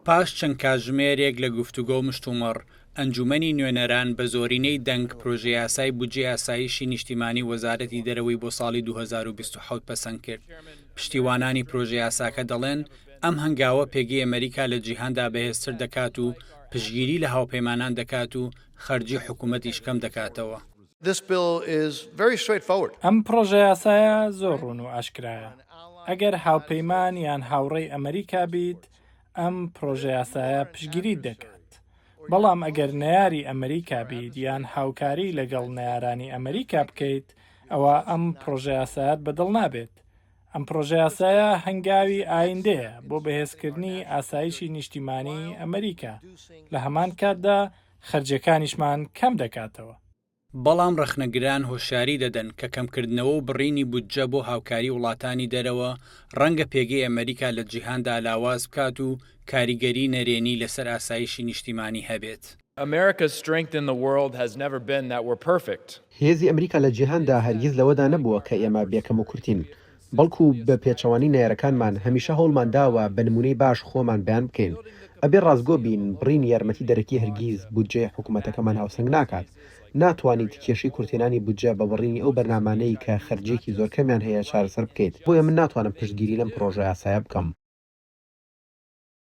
پاش چەند کاتژمێرێک لە گفتوگۆ و مشتومڕ، ئەنجوومەنی نوێنەران بە زۆرینەی دەنگ پرۆژەیاسای بودجەی ئاسایشی نیشتیمانی وەزارەتی دەرەوەی بۆ ساڵی 2027 پەسەند کرد. پشتیوانانی پرۆژەیاساکە دەڵێن، ئەم هەنگاوە پێگەی ئەمریکا لە جیهاندا بەهێزتر دەکات و پشتگیری لە هاوپەیمانان دەکات و خەرجی حکومەتیش کەم دەکاتەوە. ئەم پڕۆژەیاسایە زۆر ڕوون و ئاشکرایە. ئەگەر هاوپەیمان یان هاوڕێی ئەمریکا بیت، ئەم پڕۆژەیاسایە پشتگیریت دەکات. بەڵام ئەگەر نەیاری ئەمریکا بیت یان هاوکاری لەگەڵ نەیارانی ئەمریکا بکەیت، ئەوا ئەم پڕۆژەیاسایەت بەدڵ نابێت. ئەم پڕۆژەیاسایە هەنگاوی ئایندەیە بۆ بەهێزکردنی ئاسایشی نیشتیمانیی ئەمریکا، لە هەمان کاتدا خەرجیەکانیشمان کەم دەکاتەوە. بەڵام ڕەخنەگران هۆشیاری دەدەن کە کەمکردنەوە و بڕینی بودجە بۆ هاوکاری وڵاتانی دەرەوە ڕەنگە پێگەی ئەمریکا لە جیهاندا لاواز بکات و کاریگەری نەرێنی لەسەر ئاسایشی نیشتیمانی هەبێت. America's strength in the world has never been that we're perfect. هێزی ئەمریکا لە جیهاندا هەرگیز لەوەدا نەبووە کە ئێمە بێ کەموکورتین، بەڵکو بە پێچەوانەی نەیارەکانمان هەمیشە هەوڵمان داوە بە نمونەی باش خۆمان بەیان بکەین. ئەبێ ڕاستگۆ بین بڕینی یارمەتی دەرەکی هەرگیز بودجەی حکومەتەکەمان هاوسەنگ ناکات. ناتوانیت کێشەی کورتهێنانی بودجە بە بڕینی ئەو بەرنامانەی کە خەرجیەکی زۆر کەمیان هەیە چارەسەر بکەیت. بۆیە من ناتوانم پشتگیری لەم پرۆژەیاسایە بکەم.